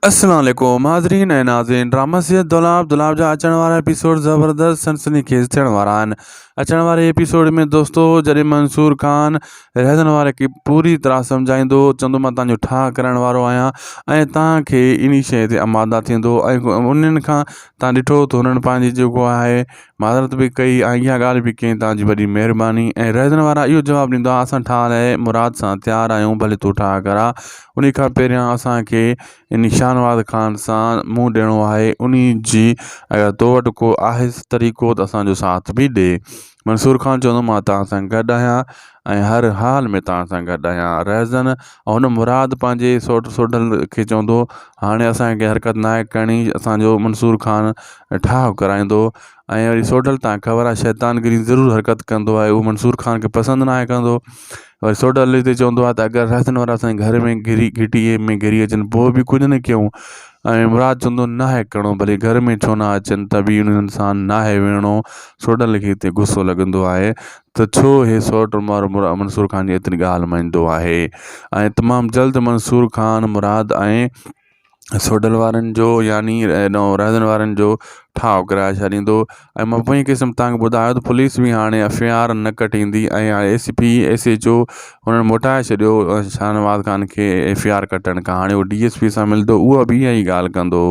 السلام عليڪم حاضرين ۽ ناظرين ڊراما سيريل دولاب دولاب جا اچڻ وارا ايپيسوڊ زبردست سنسني خيز ٿيڻ وارا آهن اچڻ واري ايپيسوڊ ۾ دوستو جڏهن منصور خان رهزن واري کي پوري طرح سمجهائيندو چوندو مان تنهنجو ٺاهه ڪرڻ وارو آهيان ۽ توهان کي انهي شيء تي آماده ٿيندو ۽ انهن کان تان ڏٺو ته هنن پنهنجي جيڪو آهي معذرت به ڪئي ۽ اها ڳالهه به ڪئي توهان جي وڏي مهرباني ۽ رهزن وارا اهو جواب ڏيندا اسان ٺاهه لاء مراد سان تيار آهيون ڀلي تون ٺاهه ڪراء انهي کان پهريان اسان کي ان شاهنواز خان سان منهن ڏيڻو آهي انهي جي اگر تو وٽ ڪو آهي طريقو ته اسان جو ساٿ به ڏي منصور خان چوندو مان توهان سان گڏ آهيان ۽ هر حال ۾ توهان سان گڏ آهيان رهزن هن مراد پنهنجي سوٽ سوڍل کي چوندو هاڻي اسان کي حرڪت ناهي ڪرڻي اسان جو منصور خان ٺاهه ڪرائيندو ۽ وري سوڍل تان خبر آهي شيطان گري ضرور حرڪت ڪندو آهي اهو منصور خان کي پسند ناهي ڪندو وري سوڍل هتي چوندو آهي ته اگر رهزن وارا اسان جي گهر ۾ گهري گهٽيء ۾ گهري اچن پوء به ڪجهه نه ڪيون ۽ مراد چوندو ناهي ڪرڻو ڀلي گهر ۾ ڇو نه اچن ته به انهن سان ناهي ويهڻو سوڍل کي هتي غصو لڳندو آهي ته ڇو هي سئوٽ منصور خان جي ايتري ڳالهه مڃيندو آهي ۽ تمام جلد منصور خان مراد ۽ سوڍل وارن جو يعني رهزن وارن جو ٺاهه ڪرائي ڇڏيندو ۽ مان پوئين قسم توهان کي ٻڌايو ته پوليس به هاڻي ايف I R نه ڪٽيندي ۽ هاڻي S P S H O هنن موٽائي ڇڏيو شاهنواز خان کي ايف I R ڪٽڻ کان هاڻي هو ڊي ايس پي سان ملندو اهو به اها ئي ڳالهه ڪندو.